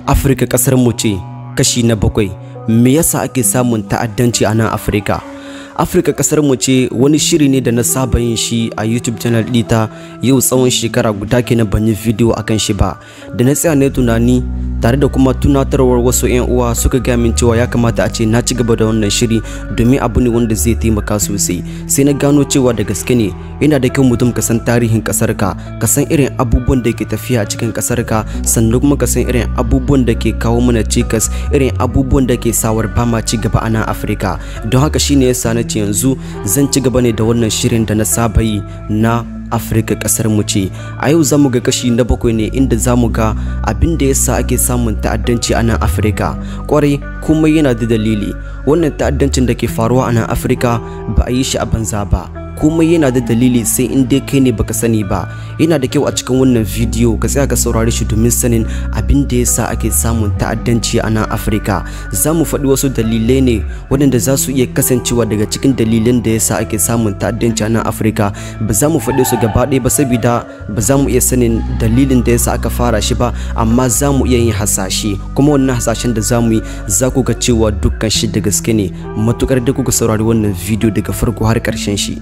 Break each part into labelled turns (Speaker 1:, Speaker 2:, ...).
Speaker 1: Afirka kasar mu ce kashi na 7. Me yasa ake samun ta'addanci a nan Afirka? Afirka kasar mu ce wani shiri ne da na saba yin shi a YouTube channel ɗita yau tsawon shekara guda kenan ban yi video akan shi ba. Da na tsaya na tunani tare da kuma tunatarwar wasu 'yan uwa suka gaya min cewa ya kamata a ce na ci gaba da wannan shiri domin abu ne wanda zai taimaka sosai. Sai na gano cewa da gaske ne yana da kyau mutum ka san tarihin kasar ka, ka san irin abubuwan da ke tafiya a cikin kasar ka, sannan kuma ka san irin abubuwan da ke kawo mana cikas, irin abubuwan da ke sawar ba ma ci gaba a nan Afirka. Don haka shine yasa na ce yanzu zan ci gaba ne da wannan shirin da na saba yi na Afirka kasar mu ce. A yau zamu ga kashi na 7 ne inda zamu ga abin da yasa ake samun ta'addanci a nan Afirka. Kwarai komai yana da dalili. Wannan ta'addancin da ke faruwa a nan Afirka ba a yi shi a banza ba. Komai yana da dalili sai in dai kai ne baka sani ba. Yana da kyau a cikin wannan bidiyo ka tsaya ka saurare shi domin sanin abin da yasa ake samun ta'addanci a nan Afirka. Za mu faɗi wasu dalilai ne waɗanda za su iya kasancewa daga cikin dalilan da yasa ake samun ta'addanci a nan Afirka. Ba za mu faɗi su gaba ɗaya ba saboda ba za mu iya sanin dalilin da yasa aka fara shi ba, amma za mu iya yin hasashe, kuma wannan hasashen da za mu yi za ku ga cewa dukkan shi da gaske ne matukar da kuka saurari wannan bidiyo daga farko har ƙarshen shi.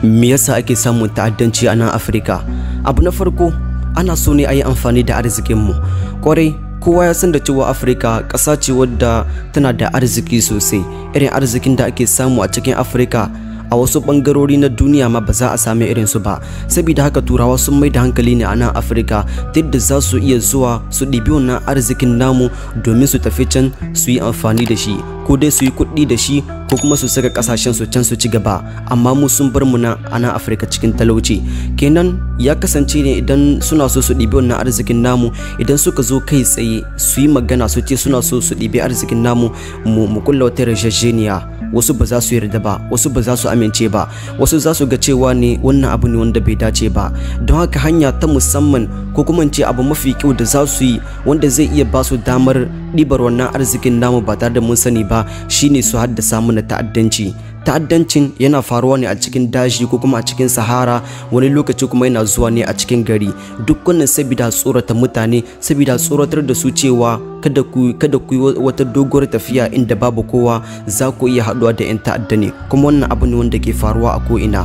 Speaker 1: Me yasa ake samun ta'addanci a nan Afirka? Abu na farko, ana so ne a yi amfani da arzikinmu. Kwarai kowa ya san da cewa Afirka ƙasa ce wadda tana da arziki sosai. Irin arzikin da ake samu a cikin Afirka a wasu bangarori na duniya ma ba za a sami irin su ba. Saboda haka turawa sun mai da hankali ne a nan Afirka ta yadda za su iya zuwa su ɗibi wannan arzikin namu domin su tafi can su yi amfani da shi, ko dai su yi kuɗi da shi ko kuma su saka ƙasashen su can su ci gaba. Amma mu sun bar mu nan a nan Afirka cikin talauci. Kenan ya kasance ne idan suna so su ɗibi wannan arzikin namu, idan suka zo kai tsaye su yi magana su ce suna so su ɗibi arzikin namu, mu kulla wata yarjejeniya, wasu ba za su yarda ba, wasu ba za su amince ba, wasu za su ga cewa ne wannan abu ne wanda bai dace ba. Don haka hanya ta musamman ko kuma in ce abu mafi kyau da za su yi wanda zai iya ba su damar ɗibar wannan arzikin namu ba tare da mun sani ba shine su haddasa mana ta'addanci. Ta'addancin yana faruwa ne a cikin daji ko kuma a cikin sahara, wani lokaci kuma yana zuwa ne a cikin gari. Duk wannan saboda tsorata mutane, saboda tsoratar da su cewa kada ku yi wata doguwar tafiya inda babu kowa, za ku iya haɗuwa da 'yan ta'adda ne. Kuma wannan abu ne wanda ke faruwa a ko'ina.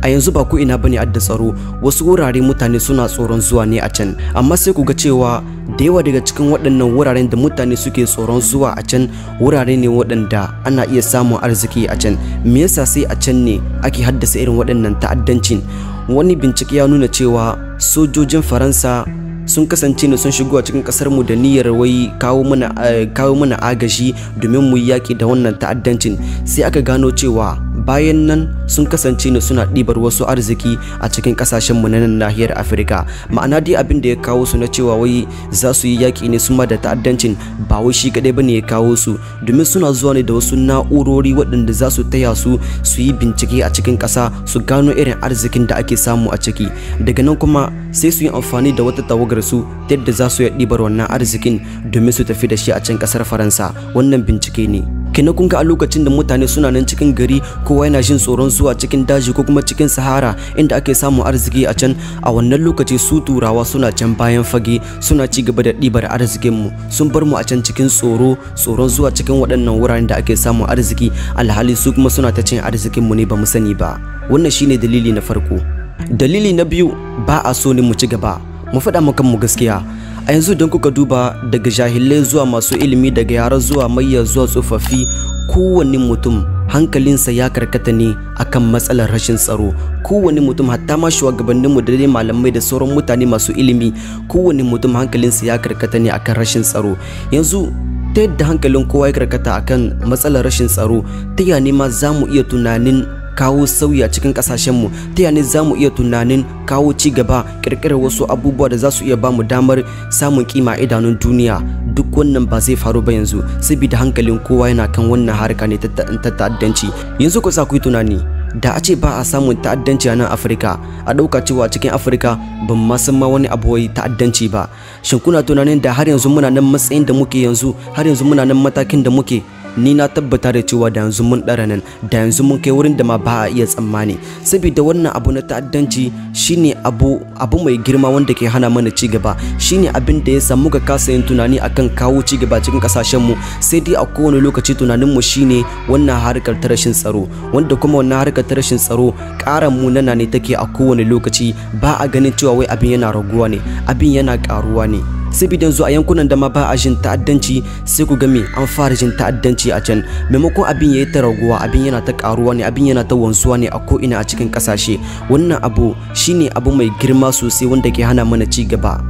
Speaker 1: A yanzu ba ko ina bane adda tsaro, wasu wurare mutane suna tsoron zuwa ne a can. Amma sai ku ga cewa da yawa daga cikin waɗannan wuraren da mutane suke tsoron zuwa a can wurare ne waɗanda ana iya samun arziki a can. Me yasa sai a can ne ake haddasa irin waɗannan ta'addancin? Wani bincike ya nuna cewa sojojin Faransa sun kasance ne sun shigo a cikin kasar mu da niyyar wai kawo mana agaji domin mu yi yaƙi da wannan ta'addancin. Sai aka gano cewa bayan nan sun kasance ne suna ɗibar wasu arziki a cikin ƙasashen mu na nan nahiyar Afirka. Ma'ana dai abin da ya kawo su na cewa wai za su yi yaƙi ne su ma da ta'addancin ba wai shi kaɗai bane ya kawo su, domin suna zuwa ne da wasu na'urori waɗanda za su taya su su yi bincike a cikin ƙasa su gano irin arzikin da ake samu a ciki. Daga nan kuma sai su yi amfani da wata tawagar su ta yadda za su iya ɗibar wannan arzikin domin su tafi da shi a can ƙasar Faransa. Wannan bincike ne. Kenan kun ga a lokacin da mutane suna nan cikin gari, kowa yana jin tsoron zuwa cikin daji ko kuma cikin sahara inda ake samun arziki a can, a wannan lokaci su turawa suna can bayan fage suna ci gaba da ɗibar arzikin mu. Sun bar mu a can cikin tsoro, tsoron zuwa cikin waɗannan wuraren da ake samun arziki, alhali su kuma suna ta cin arzikin mu ne ba mu sani ba. Wannan shine dalili na farko. Dalili na biyu, ba a so ne mu ci gaba. Mu faɗa mu kanmu gaskiya. A yanzu don kuka duba daga jahilai zuwa masu ilimi, daga yara zuwa mayya zuwa tsofaffi, kowanne mutum hankalinsa ya karkata ne akan matsalar rashin tsaro. Kowanne mutum, hatta ma shugabanninmu da dai malamai da sauran mutane masu ilimi, kowanne mutum hankalinsa ya karkata ne akan rashin tsaro. Yanzu ta yadda hankalin kowa ya karkata akan matsalar rashin tsaro, ta ya ne ma za mu iya tunanin kawo sauyi a cikin kasashenmu? Ta ya ne za mu iya tunanin kawo ci gaba, ƙirƙirar wasu abubuwa da za su iya ba mu damar samun kima a idanun duniya? Duk wannan ba zai faru ba yanzu saboda hankalin kowa yana kan wannan harka ne ta ta'addanci. Yanzu ku sa ku yi tunani, da a ce ba a samun ta'addanci a nan Afirka, a ɗauka cewa cikin Afirka ban ma san ma wani abu wai ta'addanci ba. Shin kuna tunanin da har yanzu muna nan matsayin da muke yanzu, har yanzu muna nan matakin da muke? Ni na tabbata da cewa da yanzu mun ɗara nan, da yanzu mun kai wurin da ma ba a iya tsammani. Saboda wannan abu na ta'addanci shine abu mai girma wanda ke hana mana ci gaba, shine abin da ya sa muka kasa yin tunani akan kawo ci gaba cikin kasashen mu. Sai dai a kowane lokaci tunanin mu shine wannan harkar ta rashin tsaro, wanda kuma wannan harkar ta rashin tsaro ƙara munana ne take a kowane lokaci. Ba a ganin cewa wai abin yana raguwa ne, abin yana ƙaruwa ne. Saboda yanzu a yankunan da ma ba a jin ta'addanci, sai ku ga me an fara jin ta'addanci a can. Maimakon abin yayi ta raguwa, abin yana ta karuwa ne, abin yana ta wanzuwa ne a ko ina a cikin kasashe. Wannan abu shine abu mai girma sosai wanda ke hana mana ci gaba.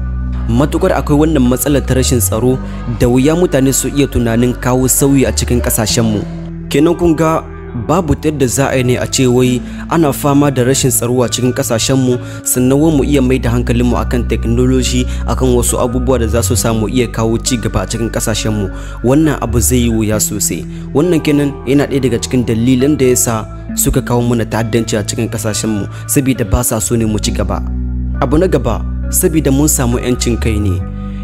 Speaker 1: Matukar akwai wannan matsalar ta rashin tsaro, da wuya mutane su iya tunanin kawo sauyi a cikin kasashenmu. Kenan kun ga babu ta yadda za a yi ne a ce wai ana fama da rashin tsaro a cikin kasashenmu, sannan wai mu iya mai da hankalinmu akan technology, akan wasu abubuwa da za su sa mu iya kawo ci gaba a cikin kasashenmu. Wannan abu zai yi wuya sosai. Wannan kenan yana ɗaya daga cikin dalilan da yasa suka kawo mana ta'addanci a cikin kasashenmu, saboda ba sa so ne mu ci gaba. Abu na gaba, saboda mun samu 'yancin kai ne.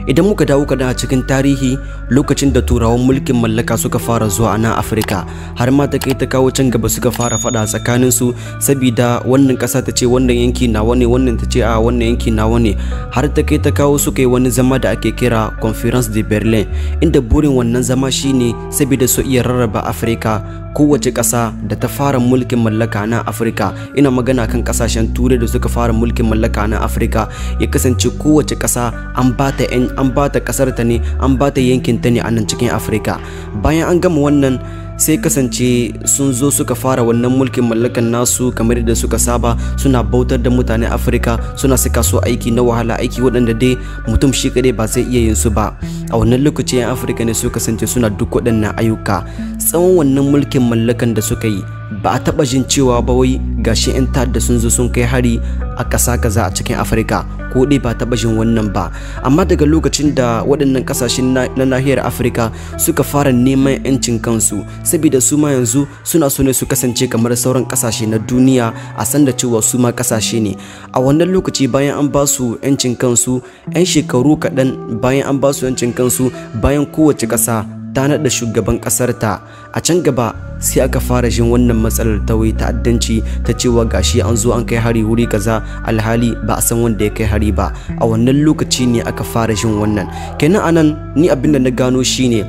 Speaker 1: Idan muka dawo kaɗan a cikin tarihi, lokacin da turawan mulkin mallaka suka fara zuwa a nan Afirka, har ma ta kai ta kawo can gaba suka fara faɗa tsakanin su, saboda wannan ƙasa ta ce wannan yanki nawa ne, wannan ta ce a wannan yanki nawa ne, har ta kai ta kawo suka yi wani zama da ake kira Conference de Berlin, inda burin wannan zama shine saboda su iya rarraba Afirka. Kowace ƙasa da ta fara mulkin mallaka na Afirka, ina magana kan ƙasashen Turai da suka fara mulkin mallaka na Afirka, ya kasance kowace ƙasa an ba ta an ba ta ƙasar ta ne, an ba ta yankin ta ne a nan cikin Afirka. Bayan an gama wannan, sai kasance sun zo suka fara wannan mulkin mallakan nasu kamar yadda suka saba, suna bautar da mutanen Afirka, suna saka su aiki na wahala, aiki waɗanda dai mutum shi kaɗai ba zai iya yin su ba. A wannan lokaci 'yan Afirka ne su kasance suna duk waɗannan ayyuka. Tsawon wannan mulkin mallakan da suka yi, ba a taɓa jin cewa ba wai gashi 'yan ta'adda sun zo sun kai hari a ƙasa kaza a cikin Afirka, ko dai ba taɓa jin wannan ba. Amma daga lokacin da waɗannan ƙasashen na nahiyar Afirka suka fara neman 'yancin kansu, saboda su ma yanzu suna so ne su kasance kamar sauran ƙasashe na duniya, a san da cewa su ma ƙasashe ne. A wannan lokaci bayan an ba su 'yancin kansu, 'yan shekaru kaɗan bayan an ba su 'yancin kansu, bayan kowace ƙasa ta naɗa shugaban ƙasar ta, a can gaba sai aka fara jin wannan matsalar ta wai ta'addanci, ta cewa gashi an zo an kai hari wuri kaza, alhali ba a san wanda ya kai hari ba. A wannan lokaci ne aka fara jin wannan. Kenan anan ni abin da na gano shine,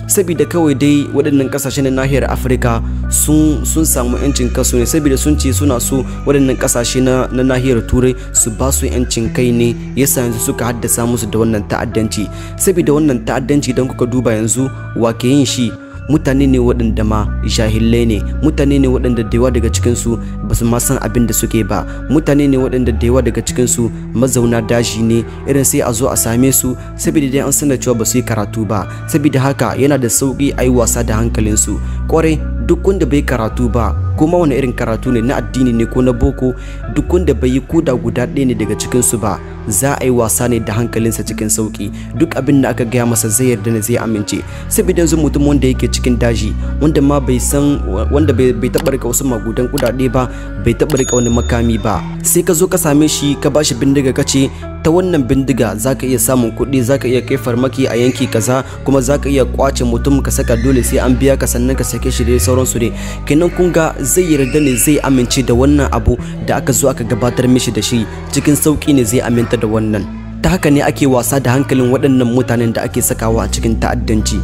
Speaker 1: saboda kawai dai waɗannan ƙasashe na nahiyar Afirka sun samu 'yancin kansu ne, saboda sun ce suna so waɗannan ƙasashe na nahiyar Turai su ba su 'yancin kai ne, yasa yanzu suka haddasa musu da wannan ta'addanci. Saboda wannan ta'addanci, idan kuka duba yanzu wa ke yin shi, mutane ne waɗanda ma jahilai ne, mutane ne waɗanda da yawa daga cikinsu ba su ma san abin da suke ba, mutane ne waɗanda da yawa daga cikinsu mazauna daji ne, irin sai a zo a same su saboda dai an san da cewa ba su yi karatu ba. Saboda haka yana da sauƙi a yi wasa da hankalinsu. Ƙwarai, duk wanda bai karatu ba, ko ma wani irin karatu ne, na addini ne ko na boko, duk wanda bai yi koda guda ɗaya ne daga cikinsu ba, za a yi wasa ne da hankalinsa cikin sauƙi. Duk abin da aka gaya masa zai yarda ne, zai amince. Saboda yanzu mutum wanda yake cikin daji, wanda ma bai san, wanda bai taɓa rika wasu magudan kuɗaɗe ba, bai taɓa rika wani makami ba, sai ka zo ka same shi ka bashi bindiga, ka ce ta wannan bindiga zaka iya samun kuɗi, zaka iya kai farmaki a yanki kaza, kuma zaka iya kwace mutum ka saka dole sai an biya ka sannan ka sake shi, dai sauransu dai. Kenan kun ga zai yarda ne, zai amince da wannan abu da aka zo aka gabatar mishi da shi cikin sauki ne, zai aminta da wannan. Ta haka ne ake wasa da hankalin waɗannan mutanen da ake sakawa a cikin ta'addanci.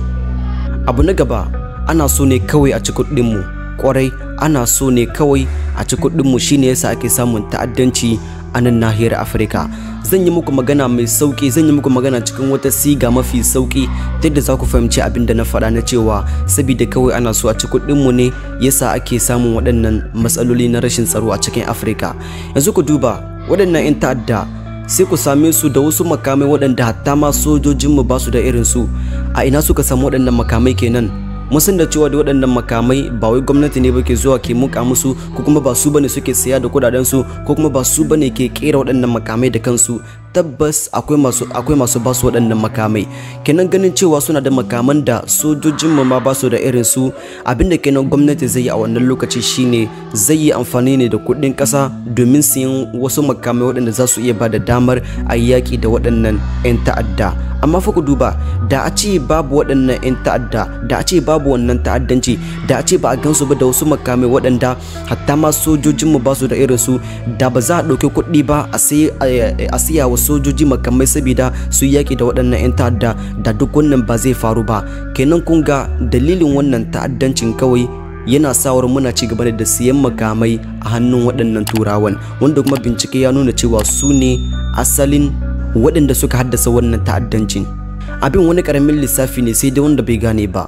Speaker 1: Abu na gaba, ana so ne kawai a ci kuɗinmu. Kwarai, ana so ne kawai a ci kuɗinmu, shine yasa ake samun ta'addanci a nan nahiyar Afirka. Zan yi muku magana mai sauki, zan yi muku magana cikin wata siga mafi sauki ta yadda za ku fahimci abin da na faɗa na cewa saboda kawai ana so a ci kuɗinmu ne yasa ake samun waɗannan matsaloli na rashin tsaro a cikin Afirka. Yanzu ku duba waɗannan 'yan ta'adda, sai ku same su da wasu makamai waɗanda hatta ma sojojinmu ba su da irin su. A ina suka samu waɗannan makamai kenan? Mun san da cewa da waɗannan makamai ba wai gwamnati ne ba ke zuwa ke muka musu, ko kuma ba su bane suke saya da kuɗaɗen su, ko kuma ba su bane ke kera waɗannan makamai da kansu. Tabbas akwai masu ba su waɗannan makamai. Kenan ganin cewa suna da makaman da sojojin mu ma ba su da irin su, abinda kenan gwamnati zai yi a wannan lokaci shine zai yi amfani ne da kuɗin ƙasa domin siyan wasu makamai waɗanda za su iya ba da damar a yi yaƙi da waɗannan 'yan ta'adda. Amma fa ku duba, da a ce babu waɗannan 'yan ta'adda, da a ce babu wannan ta'addanci, da a ce ba a gansu ba da wasu makamai waɗanda hatta ma sojojinmu ba su da irin su, da ba za a ɗauki kuɗi ba a siya wa sojoji makamai saboda su yaƙi da waɗannan 'yan ta'adda, da duk wannan ba zai faru ba. Kenan kun ga dalilin wannan ta'addancin kawai yana sawar muna ci gaba da siyan makamai a hannun waɗannan turawan, wanda kuma bincike ya nuna cewa su ne asalin waɗanda suka haddasa wannan ta'addancin. Abin wani ƙaramin lissafi ne, sai dai wanda bai gane ba.